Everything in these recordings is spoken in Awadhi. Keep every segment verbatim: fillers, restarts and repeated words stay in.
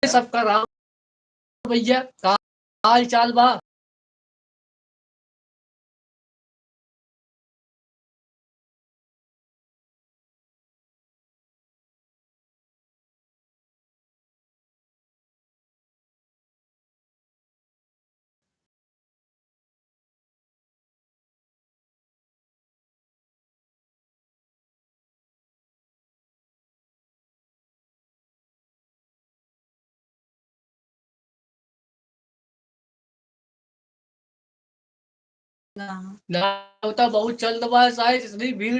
सबका राम भैया, का हाल चाल बा? ना, ना होता, बहुत चल रहा है शायद, इतनी भीड़।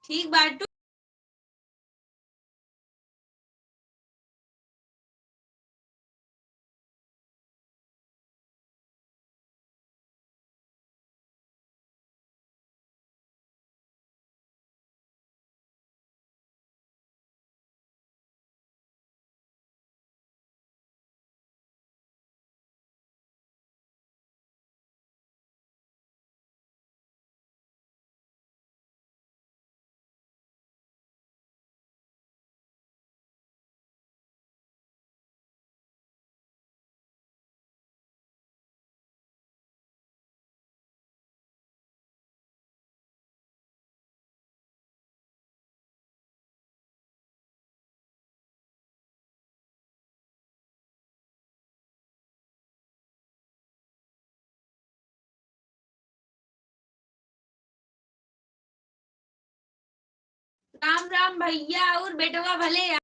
ठीक बाटू। राम राम भैया और बेटवा भले आ-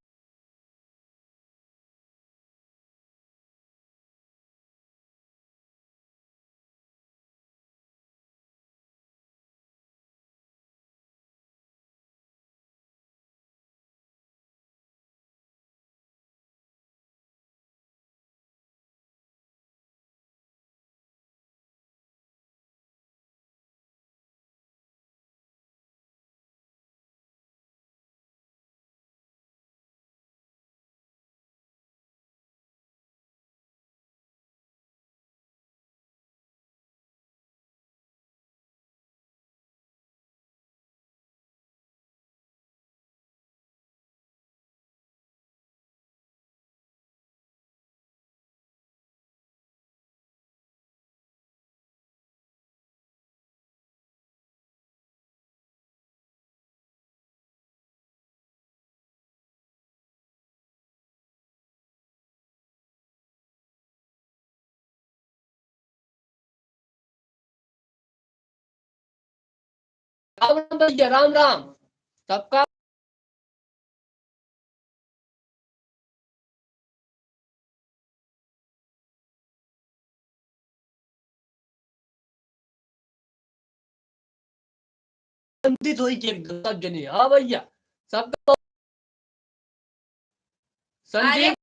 राम राम भैया, राम राम। सबका आनंदित होई के एकदम सब जने। हाँ भैया, सबका संदीप।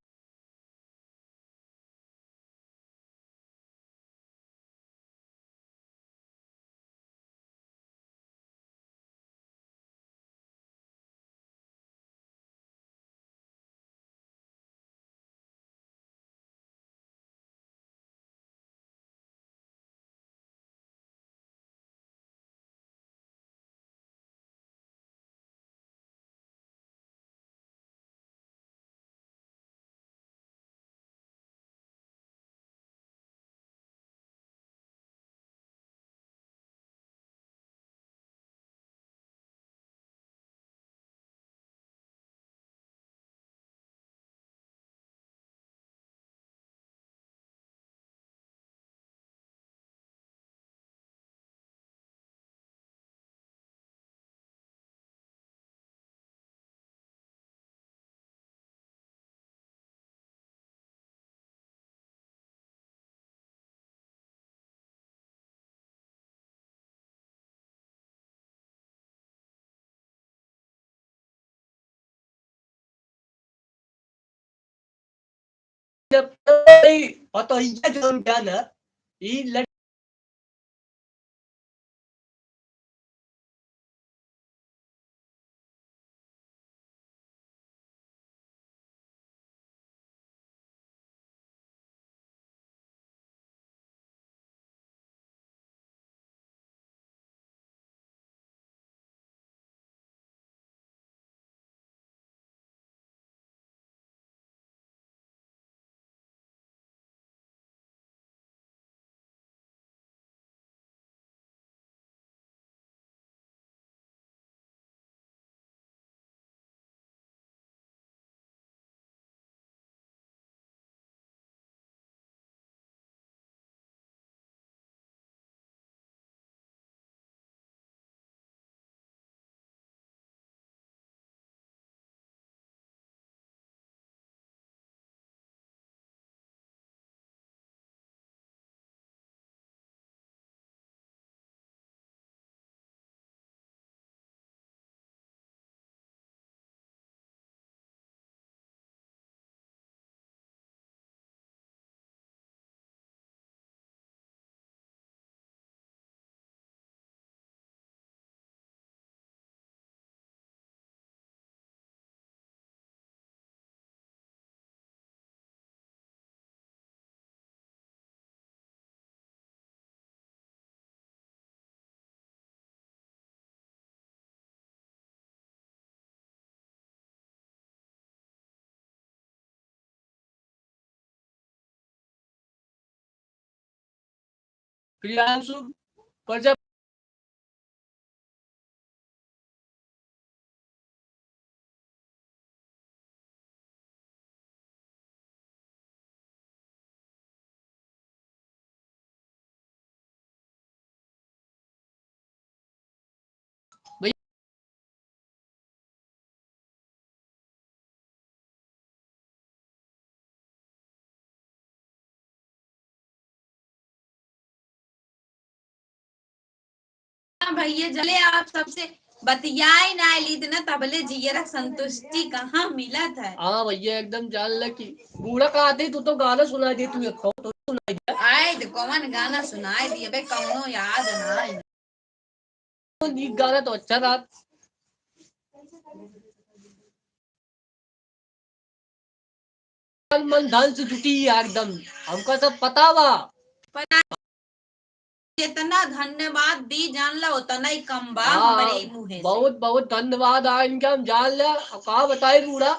पतोहिया जौन बा ना, ई लड़- प्रियांशु, प्रजा- हाँ भैया, जले आप सबसे बतियाए ना लीत ना, तबले जियरा संतुष्टि कहाँ मिलत है। हाँ भैया, एकदम जान ले कि बूढ़ा का आते, तू तो गाना सुनाई दे, तू एक तो सुनाई दे। आए तो कौन गाना सुनाई दिए बे, कौनो याद ना आई। ई गाना तो अच्छा रहा। तन मन धन से जुटी है एकदम, हमका सब पता बा। पता, जितना धन्यवाद दी जान ला उतना ही कम बा। हाँ, हमरे मुँहे से। बहुत बहुत धन्यवाद आ इनका, हम जान ले। अब का बताई बूढ़ा,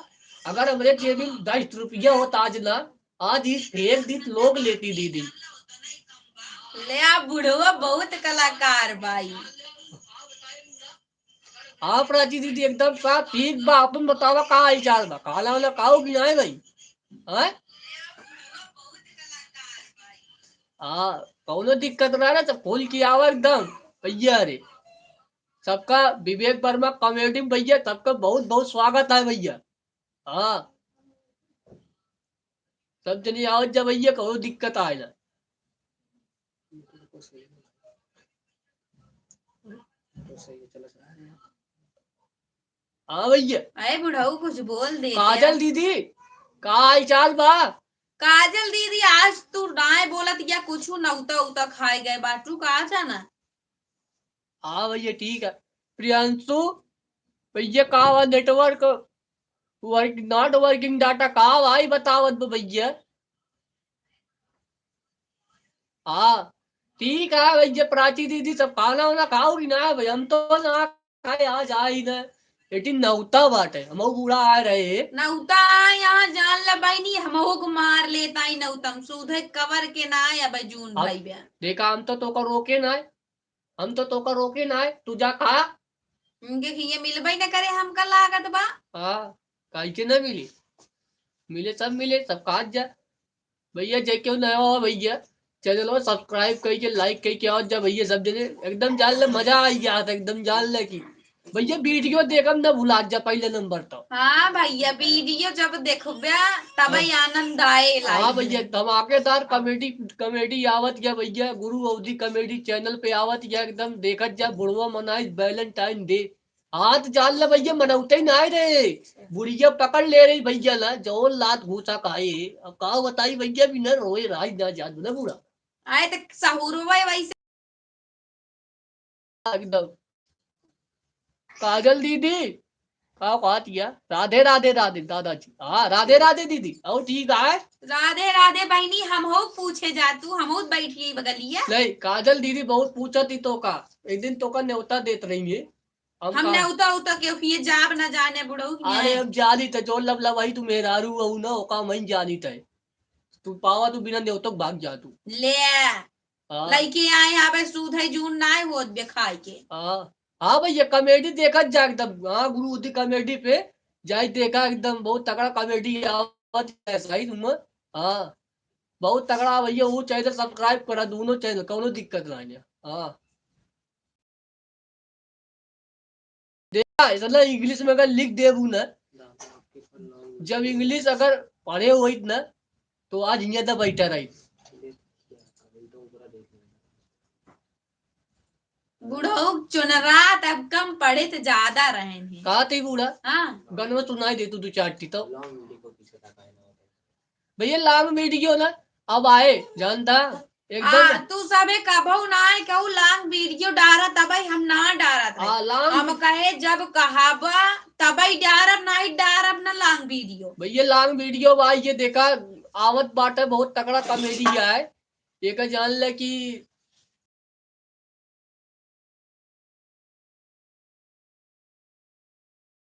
अगर हमरे जेब में दस रुपया होत आज ना, आज ई फेंक दीत, लोग लेती दीदी। ले आ बुढ़वा बहुत कलाकार बाई। हाँ प्राची दीदी, एकदम साफ ठीक बा। अपन बतावा, का हाल चाल बा, खाना वाना खाओ कि नाहीं भाई? हैं? हाँ, कौनो दिक्कत ना रहे, सब खोल के आवा एकदम। भैया रे, सबका विवेक वर्मा कॉमेडी में भैया, सबका बहुत बहुत स्वागत है भैया। हाँ, सब जनी आवत जा भैया, कौनो दिक्कत आए ना। हाँ भैया। अरे बुढ़ऊ, कुछ बोल दे काजल यार। दीदी, का हाल चाल बा? काजल दीदी, आज तू नाय बोलत या कुछ, नौता उता खाए गए बाटू का जाना? हाँ भैया, ठीक है। प्रियांशु भैया, का बा network work, not working data का बा, ई बतावत बा भैया। हाँ, ठीक है भैया। प्राची दीदी, सब खाना वाना खाओ कि ना भाई? हम तो ना खाए, आज आई ना। लेकिन नौता बाटे, हम बूढ़ा आ रहे। नौता यहाँ जान ला बहिनी, हमहू को मार लेता ही नौतम, सूधे कवर के ना आए, अब जून अब भाई बे। देखा, हम तो तोका रोके ना है, हम तो तोका रोके ना है, तू जा खा। उनके खिए मिलबे न करे, हमका लागत बा। हाँ, काहे के ना मिले? मिले, सब मिले, सब खात जा। भैया, जे केहू नया हो भैया, channel को subscribe कइके, like कइके आवत जा भैया, सब जने एकदम जान ले, मजा आई जात, एकदम जान ले कि भैया video देखम ना भुलात जा पहले नंबर तो। हाँ भैया, video जब देखबे तब हाँ। आनंद आए हाँ लागी। भैया, धमाकेदार comedy, comedy आवत गया भैया, गुरु अवधी comedy channel पे आवत गया, एकदम देखत जा, बुढ़वा मनाई Valentine Day। हाथ जान ले भैया, मनौते ही ना आए रे। बुढ़िया पकड़ ले रही भैया ना, जौन लात घूसा खाए। अब का बताई भैया, भी ना रोए, राज ना जान ना बूढ़ा। आए तो सहूरवा वैसे। एकदम। काजल दीदी, का कहत हिया? राधे, राधे, राधे, दादाजी। हाँ, राधे, राधे दीदी। और ठीक है? राधे, राधे बहिनी, हमहू पूछे जा तू, हमहू बैठिए बगलिया। नहीं, काजल दीदी बहुत पूछत ही तोका। एक दिन तोका न्योता देत रही है। हम हम का न्योता उता के ये जाब ना जाने बुढ़ऊ कि अरे, नहीं। हम जानित है, जो लब लब वही तू मेहरारू हो ना, ओका हम ही जानित है। तू पावा तू बिना न्योता भाग जा तू। ले। हाँ। लइके आए, आवे सूद है, जून ना आए, वो बे खाए के। हाँ। हाँ भैया, comedy देखत जा एकदम। हाँ, गुरु उदी comedy पे जाई देखा, एकदम बहुत तगड़ा comedy आवत है सही तुम। हाँ, बहुत तगड़ा भैया, वो channel subscribe करा, दोनों channel, कौनो दिक्कत ना है। हाँ। देखा, इसलिए English में अगर लिख देबू ना, जब English अगर पढ़े होइत ना, तो आज हियाँ तो बैठा रही। बुढ़ऊ चुनरा तब कम पढ़े तो ज्यादा रहन है। का ती बूढ़ा? हाँ। गनवा सुनाई दे तू दो चार ठी तो। भैया long video ना अब आए, जानता? एकदम। आ, तू सबे कबहू ना आए, कहू long video डारा, तबई हम ना डारत रहे। हाँ, long हम कहे जब कहाबा तबई डारब, नाही डारब ना long video। भैया long video बा, ये देखा आवत बाटे, बहुत तगड़ा comedy है। एका जान ले कि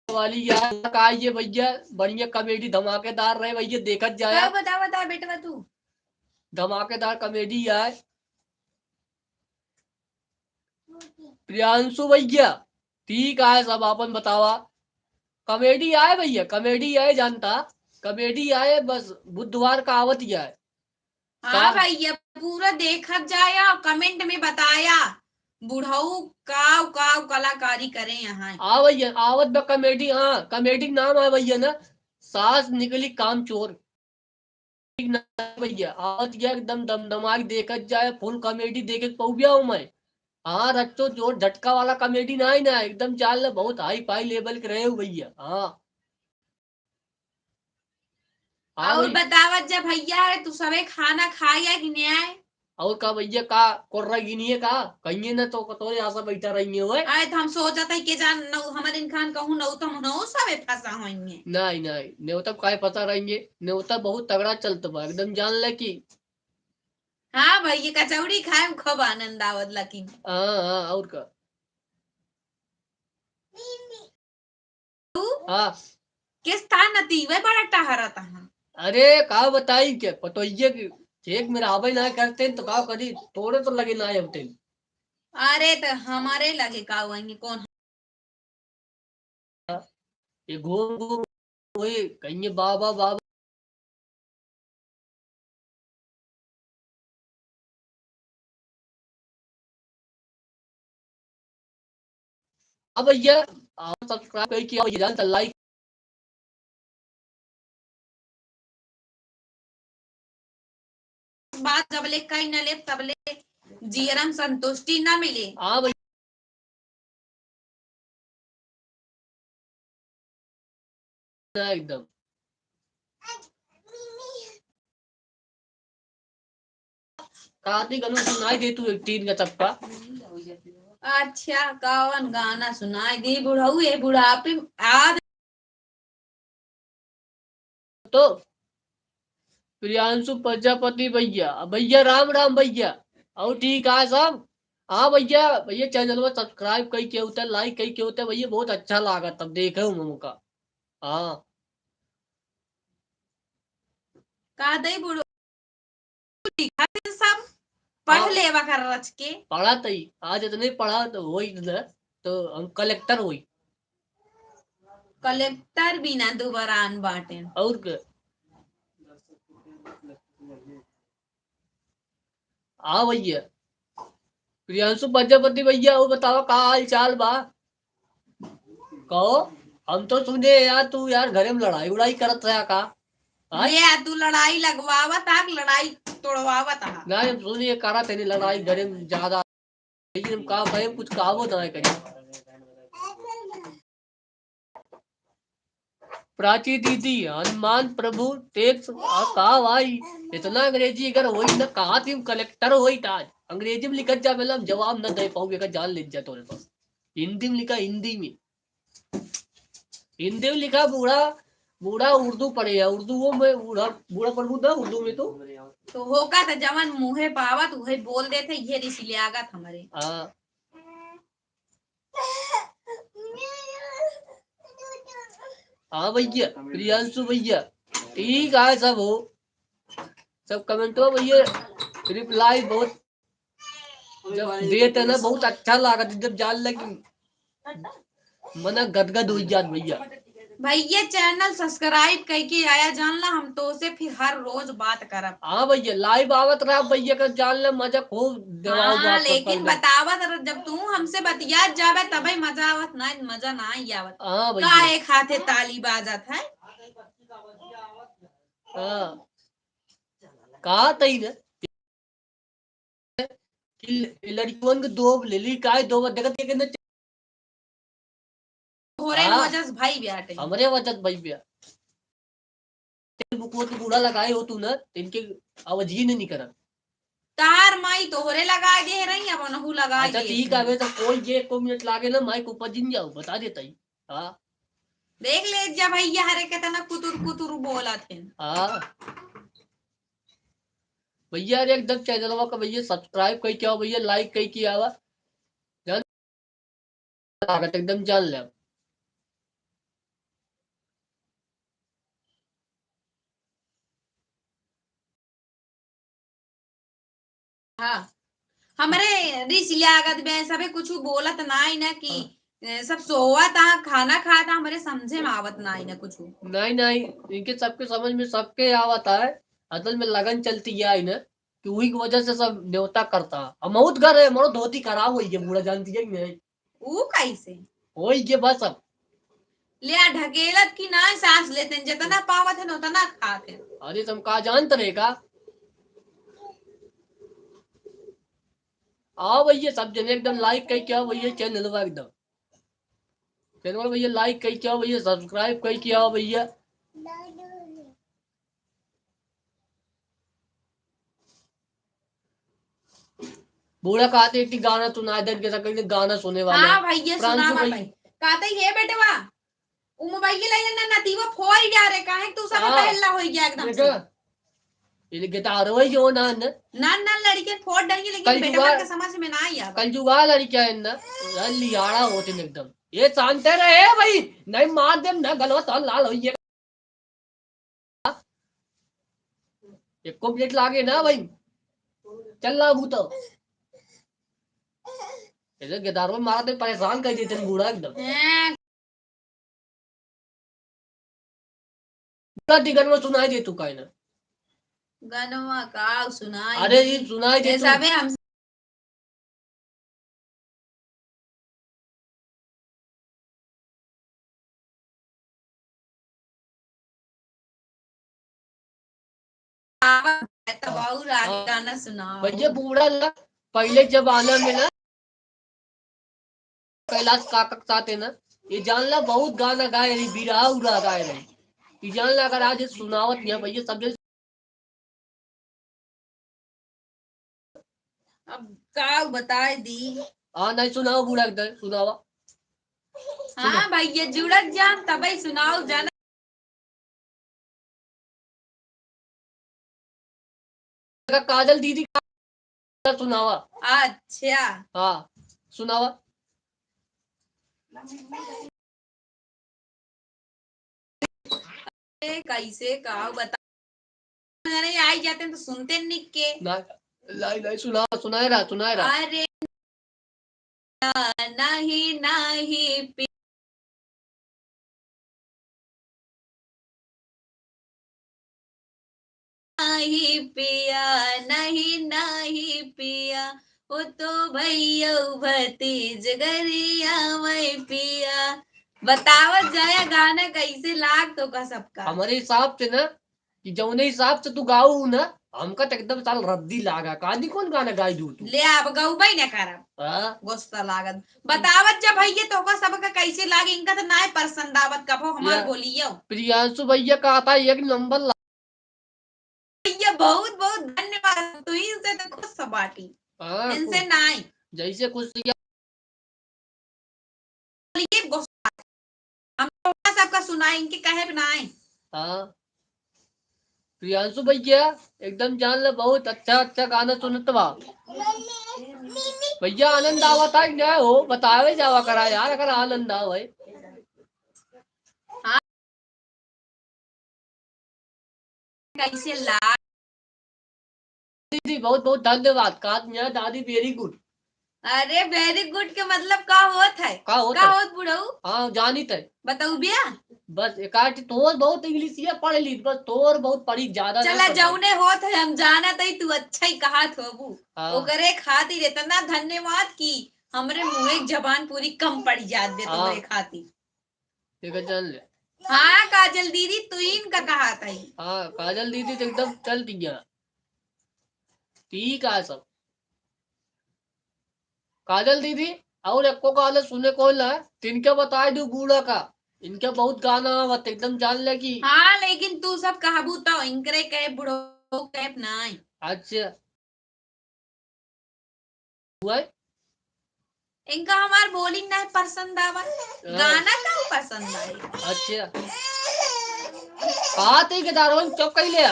वाली यार का ये भैया, बढ़िया comedy धमाकेदार रहे भैया, देखत जाया। का बता, बता बेटवा तू। धमाकेदार comedy यार। प्रियांशु भैया, ठीक है, सब आपन बतावा। Comedy आए भैया, comedy आए जानता, comedy आए, बस बुधवार का आवत ही आए। हाँ का? भैया, पूरा देखत जाया और comment में बताया, बुढ़ऊ काव काव कलाकारी करे यहाँ। हाँ भैया, आवत बा comedy, हाँ, comedy नाम है भैया ना, सास निकली कामचोर। ठीक ना भैया, आवत गया एकदम दमदमाई देखत जाए, full comedy देखे के पउबिया हूँ मैं। हाँ, रच्चो जोर झटका वाला comedy ना है ना, एकदम जान ले बहुत high-fi level के रहे हो भैया। हाँ। हाँ और भैया। बतावत जा भैया है, तू सबे खाना खाया कि नहीं आए? और का भैया, का कोर्रा गिनिए का? कहिए ना तो तोरे आसा बैठा रहिए हुए। आए तो हम सोचत है कि जान नौ, हमारे इनखान कहूँ नौ तो नौ सबे फंसा होइए। नहीं, नहीं, नेवता काहे फंसा रहेंगे? नेवता बहुत तगड़ा चलत बा, एकदम जान ले कि। हाँ भैया, कचौड़ी खाए में खूब आनंद आवत लेकिन। हाँ, हाँ, और का। तू हाँ। किस था नतीवे बड़ा टहरत हाँ। अरे, का बताई के, पतोहिए के खेत में रहबे ना करते तो का करी, तोरे तो लगे ना होते। अरे, तो हमारे लगे का होएंगे, कौन? ये घूम घूम वही कहिए बाबा, बाबा। अब भैया, आप subscribe करके आओ, ये जान like। बात जबले कई न लेब, तबले जियरम संतुष्टि न मिले। हाँ भैया। ना एकदम। काती गनो सुनाई दे तू एक तीन का चप्पा। अच्छा, कौन गाना सुनाई दे बुढ़ऊ, ये बुढ़ापे में आज तो प्रियांशु प्रजापति भैया, भैया राम राम भैया। और ठीक है सब। हाँ भैया, भैया channel में subscribe कई के होता है, like कई के होता है भैया, बहुत अच्छा लागत तब देखे हूँ हमका। हाँ। का दई बुढ़ऊ लिखा है सब पढ़ हाँ। लेवा कर रच के। पढ़ा तई, आज इतने पढ़ा तो होई न, तो हम कलेक्टर होई। कलेक्टर भी ना दोबारा आन बाटे। और के? हाँ भैया, प्रियांशु प्रजापति भैया, वो बतावा का हाल चाल बा? कहो, हम तो सुने यार, तू यार घरे में लड़ाई उड़ाई करत रहा का? हाँ? ये आ, तू लड़ाई लगवावत आ, लड़ाई तोड़वावत आ। ना, हम सुने ये करा तेने लड़ाई घरे में ज्यादा। लेकिन हम का कहे, कुछ कहावो ना है कहीं। प्राची दीदी, हनुमान प्रभु text, आ, का भाई, इतना अंग्रेजी अगर होई ना, कहा तुम कलेक्टर होई त आज। अंग्रेजी में लिखत जा, मतलब, जवाब न दे पाऊ, एकर जान ले जा तोरे पास। हिंदी में लिखा, हिंदी में। हिंदी में लिखा, बूढ़ा, बूढ़ा उर्दू पढ़े है, उर्दू वो में, बूढ़ा, बूढ़ा पढ़बू ना उर्दू में तो। तो होका त जवन मुँहे पावत, उहे बोल देते, ये रिसिलियागत हमरे। हाँ। हाँ भैया, प्रियांशु भैया, ठीक है सब हो, सब comment हो भैया, reply बहुत जब देते ना, बहुत अच्छा लागत, जब जान लगी मना गदगद हो जात भैया। भैया, channel subscribe कइके आया, जान ला, हम तो से फिर हर रोज बात करब। हाँ भैया, live आवत रहा भैया का, जान ला, मजा खूब देवाओ हाँ, बात लेकिन करता बतावत रह, जब तू हमसे बतियात जाबे, तबे मजा आवत, ना मजा ना ही आवत। हाँ भैया। काहे खाते ताली बाजत है? हाँ। कहा तई ना कि लड़कियों के दो ले ली, काय दो बार देखत, देखत ना। तोहरे हाँ। वजह से भाई ब्याह टे। हमरे वजह से भाई ब्याह। तेल बुकवा के बूढ़ा लगाए हो तू ना, इनके आवाज ही नहीं निकला। तार माई तोहरे लगा दे रही, अब ओनहु लगा अच्छा, दे ठीक रही। है, तो कोई जे एको मिनट लागे ना, माई को ऊपर जिन जाओ, बता देता ही। हाँ। देख ले जा भैया, हरे कितना कुतुर कुतुर बोलत है। हाँ। भैया, अरे एकदम channelवा का भैया subscribe कई के आवा भैया, like कई के आवा। जान लागत एकदम जान ले। हाँ, हमरे रिस लागत बे, सबे कुछ बोलत नाई ना कि हाँ। ए, सब सोवत आ, खाना खात आ, हमरे समझे में आवत नाई ना कुछ। नहीं, नहीं, इनके सबके समझ में सबके आवत है। असल में लगन चलती है इन्हें कि वही की वजह से सब न्योता करता। हम बहुत घर है, हमारो धोती खराब हुई है, बूढ़ा जानती है कि नहीं? ऊ कैसे? होई के बस अब। ले आ ढकेलत की ना सांस लेते हैं, जितना पावत है ना उतना खाते हैं। अरे तुम का जानत रहे का? आओ भैया सब जने एकदम like कई के आओ भैया channelवा एकदम। Channel भैया like कई के आओ भैया, subscribe कई के आओ भैया। बूढ़ा कहते एक गाना सुना दे, इनके सब कहीं गाना सुने वाले हाँ हैं। भैया, प्रांशु सुनावा भैया। भाई। कहते, "हे बेटवा, उ मोबाइल ले लेना, नतीवा फोड़ जा रे, काहे तू सब हाँ। पहला हो गया एकदम देखा? से।" ये गिटार वही जो ना, ना। ना, ना, लड़के फोड़ डालेंगे, लेकिन कल बेटवा जुगाड़, के समझ में ना आया। कल जुगाड़ लड़कियां है ना, यार लियाड़ा होते हैं एकदम। ये शांत रहे भाई, नहीं मार दे ना, गलवा तो लाल होइए। एको मिनट लागे ना भाई, चल लागू तो। ऐसे गिटार में मारते परेशान कर देते हैं बूढ़ा एकदम। हैं। बूढ़ा दी गनवा सुनाई दे तू काहे ना? गनवा का सुनाई अरे दे? ये सुनाई दे ये तू। सबे हम आवत है, तब हाँ। और आगे हाँ। गाना सुनाओ। भैया, बूढ़ा ना, पहले जमाना में ना, कैलाश काका के साथ है ना, ये जान ला, बहुत गाना गाए रही, बिरहा उरहा गाए रही। ये जान ला, अगर आज ये सुनावत नहीं है, भैया, सब जन अब का बताए दी? हाँ, नहीं सुनाओ, बूढ़ा एकदम सुनावा। हाँ सुना। भैया, जुड़त जान तबे सुनाओ जाना। काजल दीदी का सुनावा। अच्छा। हाँ, सुनावा। ए, कैसे का बता, अरे आई जाते हैं तो सुनते निक के। ना, लाई, लाई, सुना, सुनाए रहा, सुनाए रहा। अरे, ना, नहीं, नहीं, पी- नहीं पिया, नहीं, नहीं पिया, वो तो भैया भतीज गरिया मैं पिया। बतावत जाया गाना कैसे लाग तो का सबका। हमारे हिसाब से ना, कि जौने हिसाब से तू गाऊ ना, हमका त एकदम साल रद्दी लागा, कादी कौन गाना गाई दू तू? ले, अब गउबे न करब। हाँ? गुस्सा लागत। बतावत जा भैया, तोहका सबका कैसे लागे? इनका त नाय पसंद आवत, कबो हमार या बोलियो। प्रियांशु भैया कहत है, एक नंबर ला- भैया, बहुत बहुत धन्यवाद, तू ही से तो खुश बाटी। हाँ, इनसे खुश। नाय। जैसे खुश या बोलिए, गुस्सा। हम लोग सबका सुनाए, इनके कहे बनाए। हाँ। प्रियांशु भैया, एकदम जान ले, बहुत अच्छा अच्छा गाना सुनत बा। भैया, आनंद आवत है कि ना हो? बतावे जावा करा यार, अगर आनंद आवे। हाँ। कैसे ला- दीदी, बहुत बहुत धन्यवाद। का दुनिया दादी, very good। अरे, very good के मतलब का होत है? का होत का है? होत बुढ़ऊ? हाँ, जानित है। बताऊ बिया? बस एक आध तोर बहुत इंग्लिशिया पढ़ ली, बस तोर बहुत पढ़ी, ज्यादा ना चला, पढ़ ली। जौने होत है, हम जानत है, तू अच्छा ही कहत होबू। हाँ। ओकरे खातिर इतना धन्यवाद कि हमरे मुँहे के जबान पूरी कम पड़ जात बे हाँ। तोरे खातिर। एका जान ले। हाँ, काजल दीदी, तू इनका कहा था ही। हाँ, काजल दीदी तो एकदम चल दिया। ठीक है सब। काजल दीदी, और एको गाना सुने को ना, तिनके बताए दू बूढ़ा का। इनके बहुत गाना आवत, एकदम जान ले कि हाँ, लेकिन तू सब कहबू तो इनकरे कहे बूढ़ो कहे नाई। अच्छा। हुआ है? इनका हमार बोली नहीं पसंद आवा, हाँ। गाना का पसंद आए। अच्छा। बात है कि दारों चुप कर ले।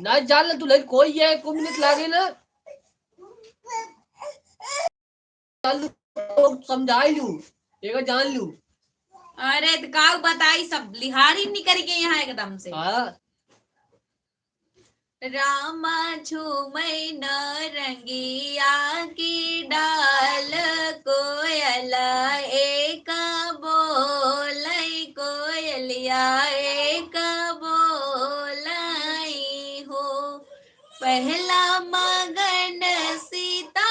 ना जान ले तू, लेकिन कोई है, एक मिनट लागे ना। चल, लोग समझाई लू, एगो जान लू। अरे, त काऊ बताई, सब लिहारी निकल के यहाँ एकदम से। हाँ। रामा झूमै न रंगिया की डाल, कोयला एक बोलै, कोयलिया एक बोलै हो। पहला मगन सीता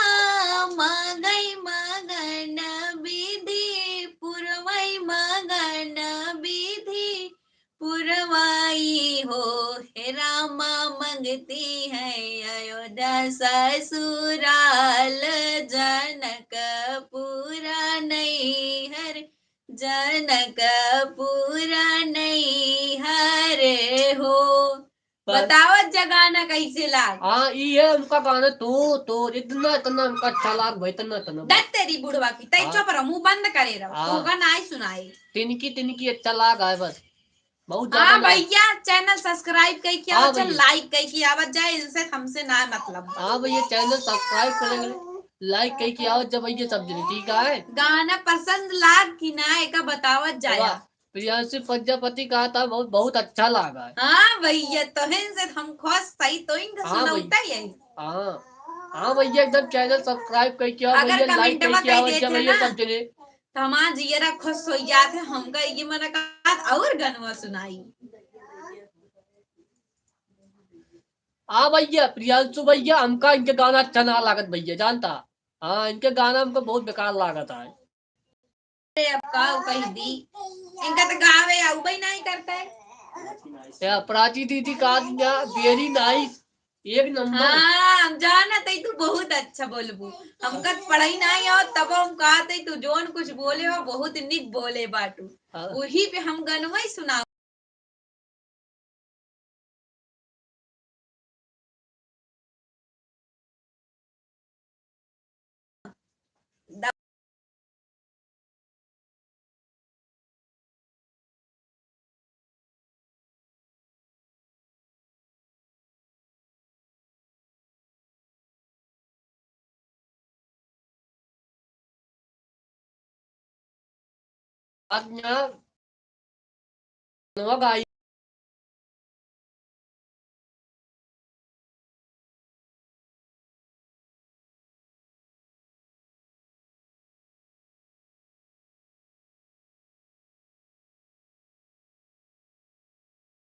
मांगै, मगन विधि पुरवै, मगन विधि पुरवाई हो। हे रामा मंगती है अयोध्या ससुराल, जनकपुरा नैहर, जनकपुरा नैहर हो। बस। बतावत जा गाना कैसे लाग। हाँ, ई है हमका गाना तो, तो इतना, इतना हमका अच्छा लाग भाई, इतना, इतना। दत तेरी बुढ़वा की, तै हाँ। चुप रह, मुंह बंद करे रहो, हाँ। तोहका नाई सुनाई। तिनकी, तिनकी अच्छा लाग है बस। बहुत ज्यादा हाँ ना। भैया, channel subscribe कई के हाँ आवत जा, भैया। Like कई के आवत जाए, इनसे हमसे ना मतलब। हाँ भैया, channel subscribe करें, like कई के आवत जा भैया सब जने, ठीक है? गाना पसंद लाग कि ना, एका बतावत जाया। वाह, प्रियांशु प्रजापति कहा था, बहुत, बहुत अच्छा लगा है। हाँ भैया, तोहन से हम खुश सही, तो इनका हाँ सुनौता भैया। यही। हाँ, हाँ भैया, एकदम channel subscribe कई के आवत अगर भैया, like कई comment के कई आवत जा देते भैया ना। सब जने। त हमार जियरा खुश होइ जात है, हमका ये मन का और गनवा सुनाई। हाँ भैया, प्रियांशु भैया, हमका इनके गाना अच्छा ना लागत भैया, जानता? हाँ, इनके गाना हमको बहुत बेकार लागत है। अरे अब का कह दी, इनका त गावे आउबे नहीं करता है। या प्राची दीदी का दिया, very nice। एक नंबर। हाँ, हम जानत हई तू बहुत अच्छा बोलबू। हमका पढ़ाई नाई आवत, तब हम कहत हई तू जौन कुछ बोले हो, बहुत निक बोले बाटू। हाँ। वही पे हम गनवा ही सुनाओ।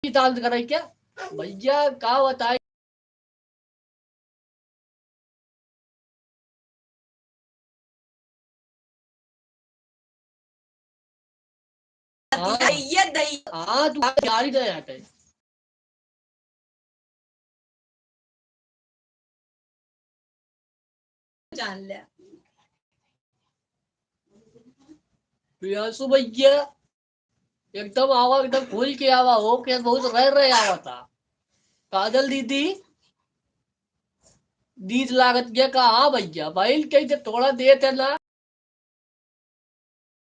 डांस कराई क्या? भैया, का बताई? हाँ। दैया, दैया। हाँ, तू गाड़ी दे यहाँ पे। जान ले। प्रियांशु भैया, एकदम आवा, एकदम खुल के आवा हो, के बहुत रह रहे आवा था। काजल दीदी, नींद लागत गया का? हाँ भैया, भाई कही थे थोड़ा देर थे ना,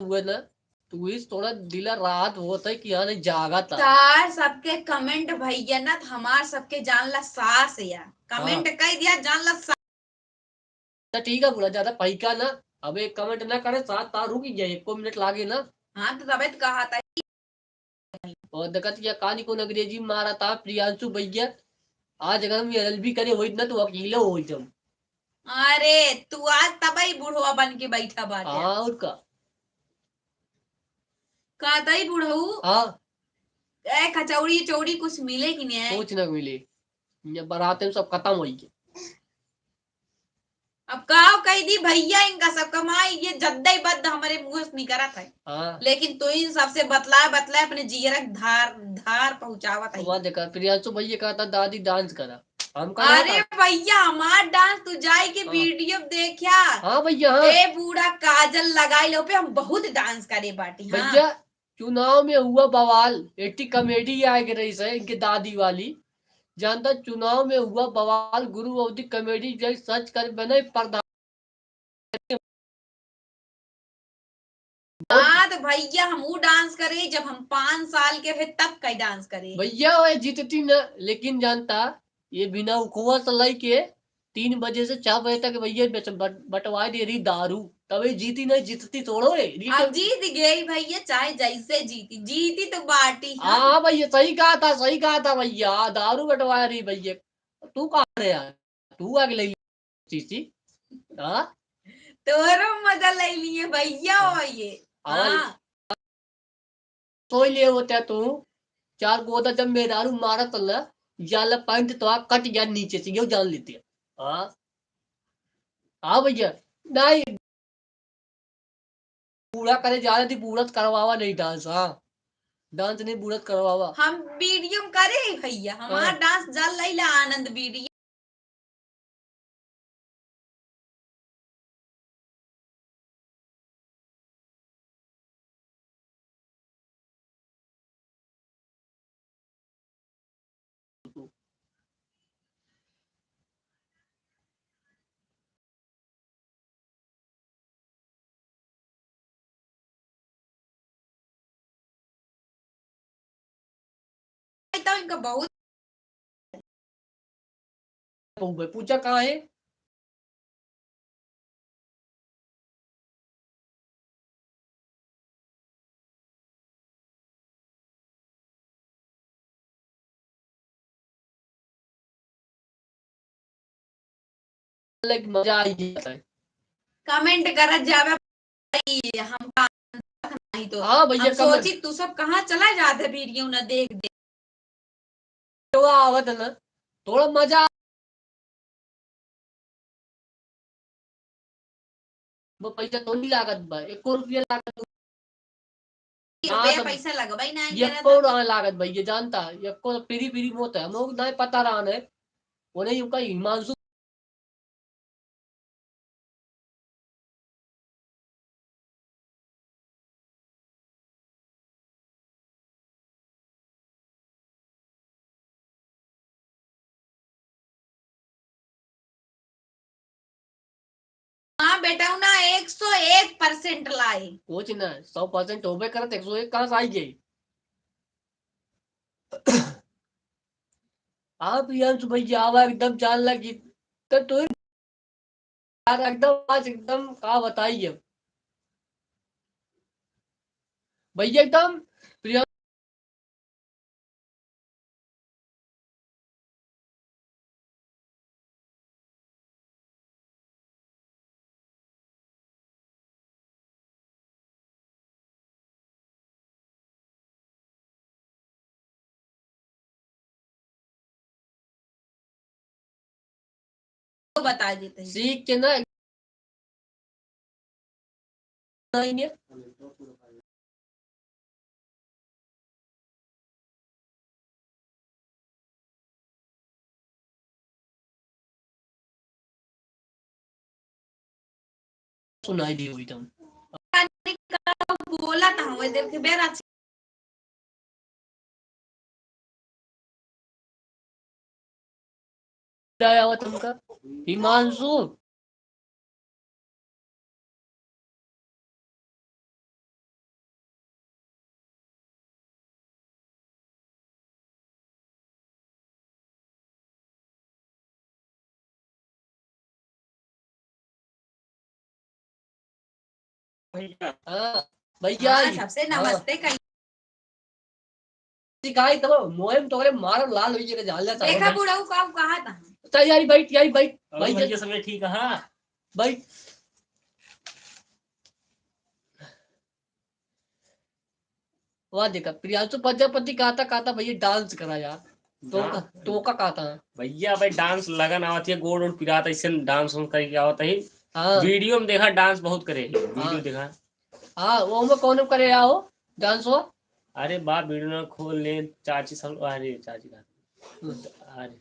हुए ना, तू ही थोड़ा दिला राहत होत है कि हाँ, नहीं जागा था। तार सबके comment भैया ना, हमार सबके जान ला सास या। Comment हाँ। कह दिया, जान ला सास। तो ठीक है, बोला ज्यादा पैका ना, अब एक comment ना करे, साथ तार रुक गया, एको मिनट लागे ना। हाँ, तो तबे तो कहा था। और देखत या कहानी कौन अंग्रेजी में मारा था प्रियांशु भैया, आज अगर हम एलएलबी करे होइत ना तो वकीलो होइत हम। अरे, तू आज तबई बुढ़वा बन के बैठा बाटे। हाँ, और का? का तई बुढ़ऊ? हाँ। ए, कचौड़ी चौड़ी कुछ मिले कि नहीं? कुछ ना मिले। ये बारात में सब खत्म होई गए। अब का कह दी भैया, इनका सब कमाई ये जद्दई बद्द हमारे मुंह से निकलत है। हाँ। लेकिन तू इन सबसे बतलाए बतलाए अपने जियरक धार धार पहुंचावत है। वहाँ देखा, प्रियांशु भैया कहता दादी dance करा, हम कहा अरे था। भैया, हमार dance तू जाए के हाँ। Video देखा। हाँ भैया, हाँ। ए बूढ़ा काजल लगाई लो पे हम बहुत dance करे बाटी। हाँ। भैया, चुनाव में हुआ बवाल, एटी comedy आए के रही से इनके दादी वाली। जानता, चुनाव में हुआ बवाल, गुरु अवधी comedy जो है सच कर बने प्रधान। हाँ, तो भैया, हम ऊ dance करे, जब हम पाँच साल के रहे, तब का dance करे। भैया, वो जीतती ना, लेकिन जानता, ये बिना उखवा से लई के तीन बजे से चार बजे तक भैया बच-, बट-, बटवाए दे रही दारू, तबे जीती, नहीं जीतती थोड़ो है। अब जीत गई भैया, चाहे जैसे जीती, जीती तो बाटी, हाँ। हाँ भैया, सही कहा था, सही कहा था भैया, दारू बटवाए रही भैया। तू कहाँ रहे यार, तू आगे ले ली शीशी, हाँ? तोरो मजा ले लिए भैया, हाँ। हो ये। आवाज हाँ। सोई ले होते तू, चार गोदा जब मेहरारू मारत ल, जाला पैंट तो आ कट गया नीचे से, यो जान लेते। हाँ? हाँ भैया, नहीं। बूढ़ा करे जा रहे थी, बूढ़त करवावा नहीं dance, हाँ। Dance नहीं, बूढ़त करवावा। हम video करे है भैया, हमार हाँ। Dance जल लैला आनंद video। तो इनका बहुत पूछा कहाँ है? अलग मजा आई जाता है। Comment करत जावे भाई, हम का नहीं तो हाँ भैया, हम comment सोची तू सब कहाँ चला जाते video ना देख दे। तो आवत है ना, थोड़ा मजा। वो पैसा तो नहीं लागत बा, एको रुपया लागत बा। रुपया हाँ, तो पैसा लगबा ही ना ये करा कौन था। आने लागत भाई, ये जानता है, ये कौन free free में होता है, हम लोग नहीं पता रहा है, वो नहीं उनका हिमांशु हाँ बेटा, ना एक सौ एक percent लाए। कुछ ना, सौ percent होबे करत, एक सौ एक कहाँ से आई गई? आप प्रियांशु भैया आवा एकदम जान लगी, तो तू यार एकदम आज एकदम का बताइए भैया, एकदम प्रिया बता देते हैं। सीख के ना नहीं है। सुनाई दी हुई तुम। बोला था, वो इधर के बेरा क्या आवत हमका? हिमांशु। भैया। हाँ, भैया हाँ, आई। सबसे हाँ। नमस्ते कही। सिखाई तब मोहे में तोरे मारब लाल होइए के जाल जाता देखा है। बुढ़ऊ का कहा था। चल यार, बैठ, यार, बैठ, और बैठ, भैया बैठ। सब ठीक है? हाँ। बैठ। वाह, देखा, प्रियांशु प्रजापति कहता, कहता, "भैया, dance करा यार।" तो डा-, का, तो का कहता है? भैया, भाई, dance लगन आवत है, गोड़ ओड़ पिरात, ऐसे dance हम करके आवत है। हाँ। Video में देखा, dance बहुत करे, video हाँ। देखा। हाँ, वो में कौन करे आओ, dance हो? अरे बाप, video ना खोल ले, चाची सब, अरे, चाची का। हम्म। अरे।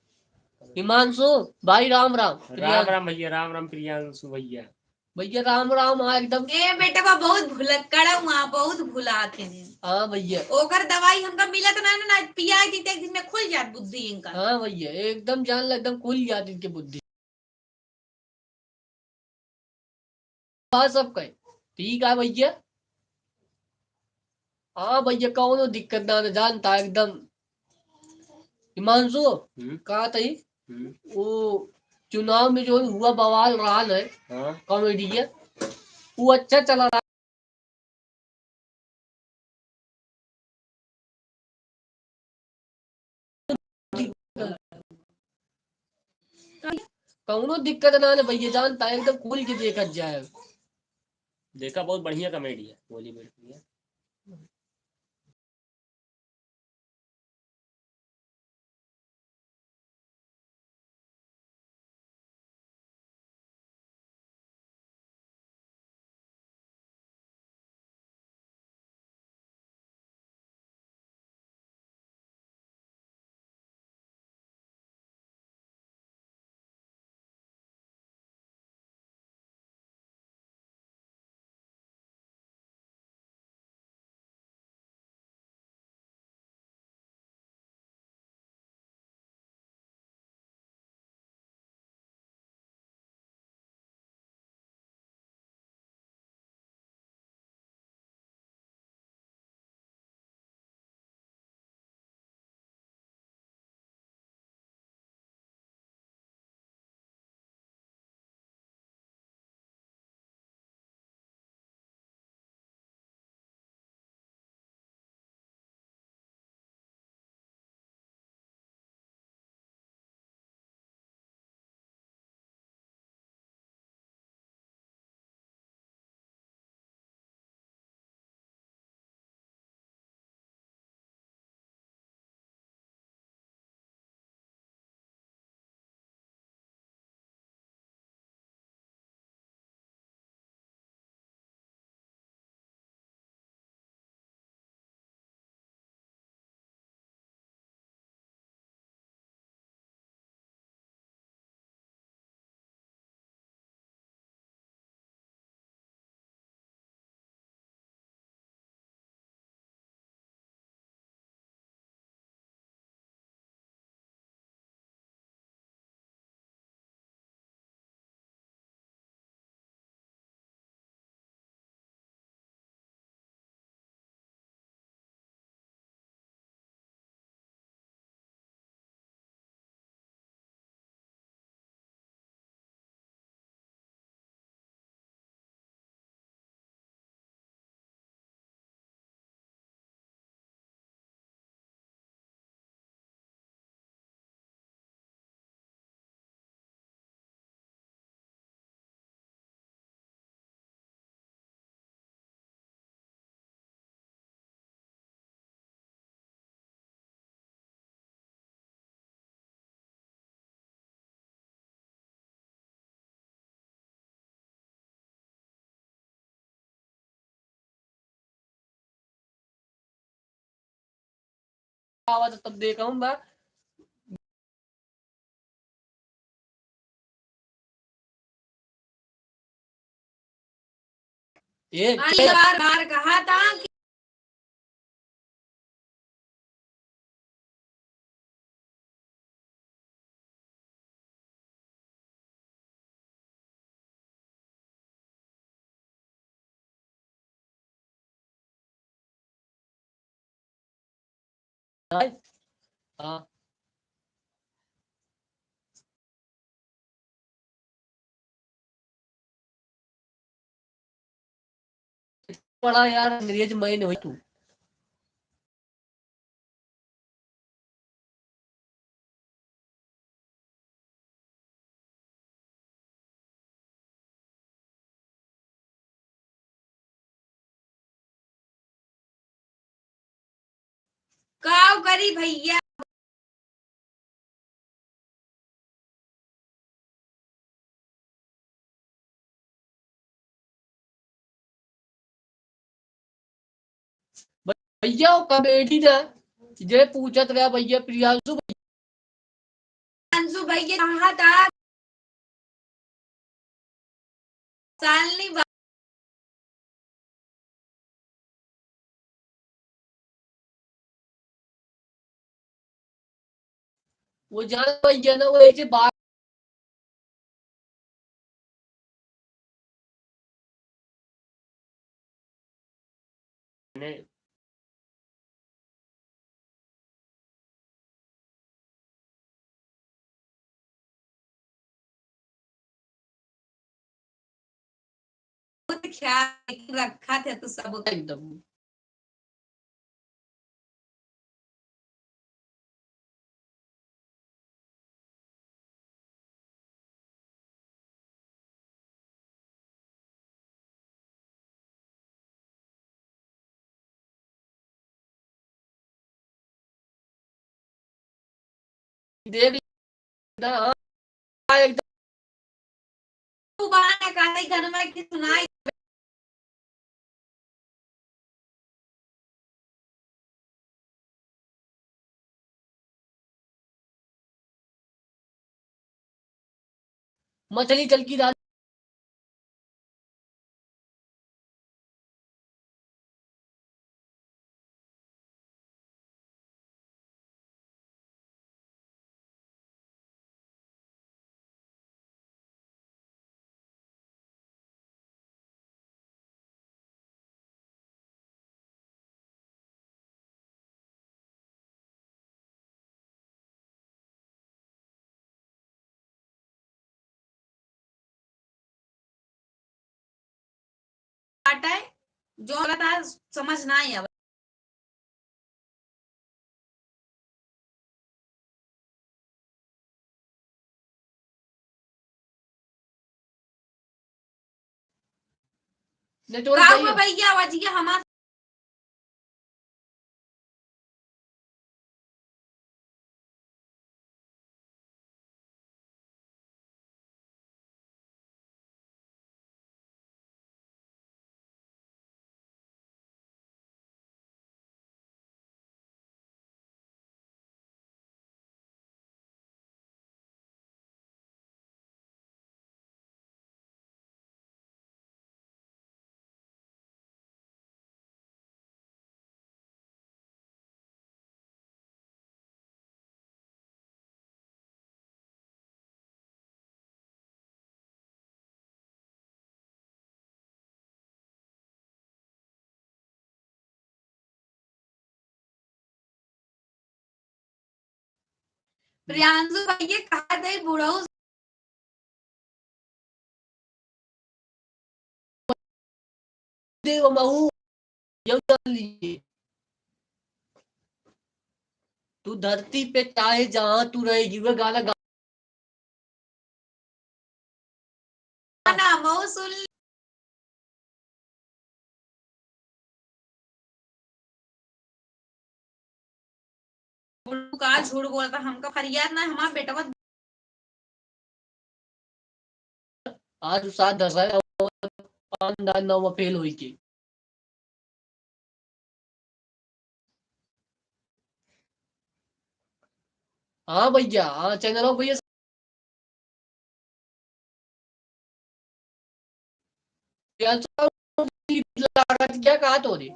हिमांशु, भाई, राम राम। राम प्रियांशु। राम भैया, राम राम प्रियांशु भैया। भैया राम राम, हाँ एकदम। ए बेटवा बहुत भुलक्कड़ा हुआ, बहुत भुलात है। हाँ भैया। ओकर दवाई हमका मिलत ना, ना, ना पिया दी, एक दिन में खुल जात बुद्धि इनका। हाँ भैया, एकदम जान ला, एकदम खुल जात इनके बुद्धि। बात सब कहे, ठीक है भैया। हाँ भैया, कौनो दिक्कत ना, ना जानता एकदम। हिमांशु, हम्म। कहा तही? हम्म। वो चुनाव में जो हुआ बवाल रहा न, हाँ। Comedy है, वो अच्छा चला रहा। कौनो दिक्कत ना ले भैया, जानता है, एकदम खुल के देखत जाए। देखा, बहुत बढ़िया comedy है, बोली बैठ भैया। आवाज तब देखा हूँ मैं। ए, अरे बार बार कहा था कि हाँ। बड़ा यार अंग्रेज मय नहीं तू। काव करी भैया? भैया, वो कॉमेडी ना, जे पूछत रहा भैया, प्रियांशु भैया। प्रियांशु भैया कहाँ था? सालनी बा-, वो जान भैया ना, वो ऐसे बात नहीं। बहुत ख्याल रखा थे तो सब एकदम। देख ली ना, एकदम। तू बात ना करे, घर में की सुनाई। मछली चल की दाल। काटा है, जो गलत है, समझ ना आया। नेटवर्क का सही हुआ है। भैया, आवाज ये हमार प्रियांशु भैया कहा दे बुढ़ऊ देव महू, यौ चल लिए। तू धरती पे चाहे जहाँ तू रहेगी, वह गाना गा- ना, मऊ सुन। बुढ़ऊ का झूठ बोलता, हमका फरियाद ना, हमार बेटवा आज उसाद धसा है, पान दान नौ में फेल होई के। हाँ भैया, हाँ चैनल हो भैया। प्रियांशु लागत क्या कहा तोरे?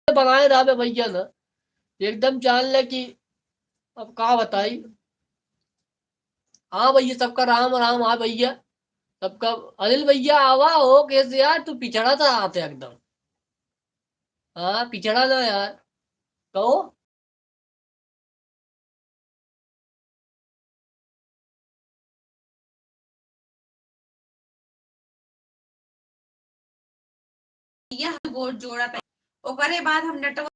बनाए रहा बे भैया ना, एकदम जान ले कि अब का बताई। हाँ भैया, सबका राम राम। हाँ भैया, सबका। अनिल भैया, आवा हो, कैसे यार, तू पिछड़ा था आते एकदम। हाँ, पिछड़ा ना यार, कहो। यह गोड़ जोड़ा पे, ओकरे बाद हम नटवा